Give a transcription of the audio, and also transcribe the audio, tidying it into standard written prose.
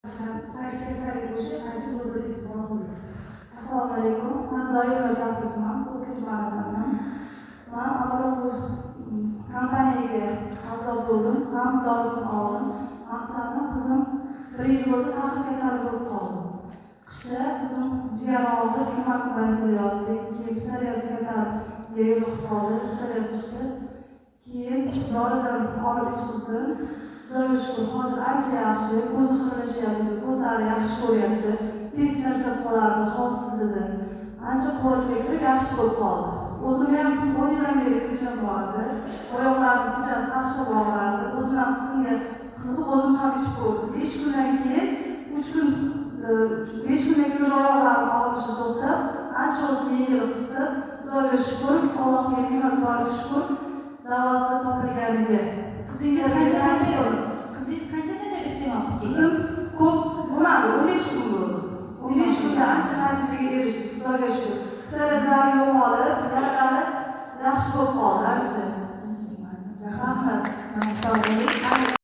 Qaysi kasallik bo'yicha qaysi dozada iste'mol qilasiz? Assalomu alaykum. Man Zoirova Gafrizman, Bo'ka tumanidanman. Man avvalo bu kompaniyaga a'zo bo'ldim, ham dorisini oldim. Maqsadim, qizim bir yil bo'ldi, сахар kasali bo'lib qoldi. Qishda qizim jigari og'rib, 20 kun больницада yotdi. Keyin psoriaz kasaliga yo'liqib qoldi, psoriaz chiqdi. Keyin doridan olib ichqizdim. Xudoga shukur, hozir ancha yaxshi, ko'zi xiralashyapti, ko'zlari yaxshi ko'ryapti. Tez charchab qolardi, holsiz edi. Ancha quvvatga kirib, yaxshi bo'lib qoldi. O'zim ham 10 yildan beri грыжа m bor edi. Oyoqlarim kechasi qaqshab og'rardi. O'zim ham qizimga qiziqib, o'zim ham ichib ko'rdim. 5 kundan keyin, 3 kun, 5 kundan keyin уже oyoqlarim og'rishi to'xtab, ancha o'zim yengil his qildim. Xudoga shukur, Allohga ming bor shukur, davosi topilganiga. Qizingiz qanchadan beri iste'mol qilib kelgan? Qizim ko'p bo'lmadi, 15 kun bo'ldi. 15 kunda ancha natijaga erishdik, Xudoga shukur. Psoriazlari yo'qoldi.